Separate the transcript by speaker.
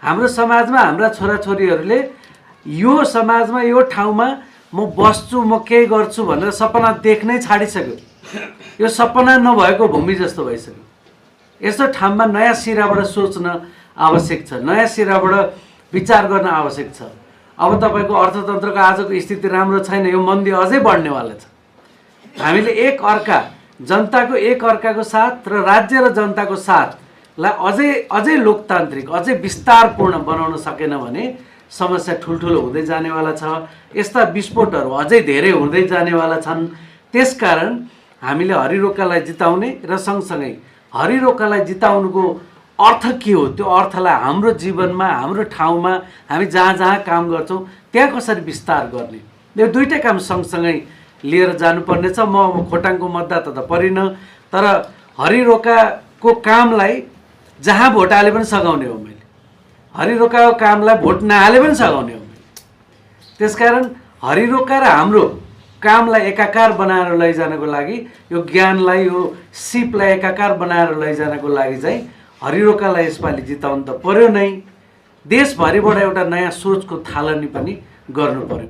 Speaker 1: हाम्रो समाजमा हाम्रा छोराछोरीहरूले यो समाजमा यो ठाउँमा म बस्छु म केही गर्छु भनेर सपना देख्नै छाडिसक्यो। यो सपना नभएको भूमि जस्तो भइसक्यो। यस्तो ठाउँमा नयाँ सिराबाट सोच्न आवश्यक छ, नयाँ सिराबाट विचार गर्न आवश्यक छ। अब तपाईँको अर्थतन्त्रको आजको स्थिति राम्रो छैन, यो मन्दी अझै बढ्नेवाला छ। हामीले एक अर्का जनताको एक अर्काको साथ र राज्य र जनताको साथलाई अझै लोकतान्त्रिक अझै विस्तारपूर्ण बनाउन सकेन भने समस्या ठुल्ठुलो हुँदै जानेवाला छ। यस्ता विस्फोटहरू अझै धेरै हुँदै जानेवाला छन्। त्यसकारण हामीले हरिरोकालाई जिताउने र सँगसँगै हरिरोकालाई जिताउनुको अर्थ के हो, त्यो अर्थलाई हाम्रो जीवनमा हाम्रो ठाउँमा हामी जहाँ जहाँ काम गर्छौँ त्यहाँ कसरी विस्तार गर्ने, यो दुईटै काम सँगसँगै लिएर जानुपर्ने छ। म खोटाङको मतदाता त परिनँ, तर हरिरोकाको कामलाई जहाँ भोट हाले पनि सघाउने हो मैले, हरिरोकाको कामलाई भोट नहाले पनि सघाउने हो मैले। त्यसकारण हरिरोका र हाम्रो कामलाई एकाकार बनाएर लैजानको लागि, यो ज्ञानलाई यो सिपलाई एकाकार बनाएर लैजानको लागि चाहिँ हरिरोकालाई यसपालि जिताउनु त पर्यो नै। देशभरिबाट एउटा नयाँ सोचको थालनी पनि गर्नु पर्यो।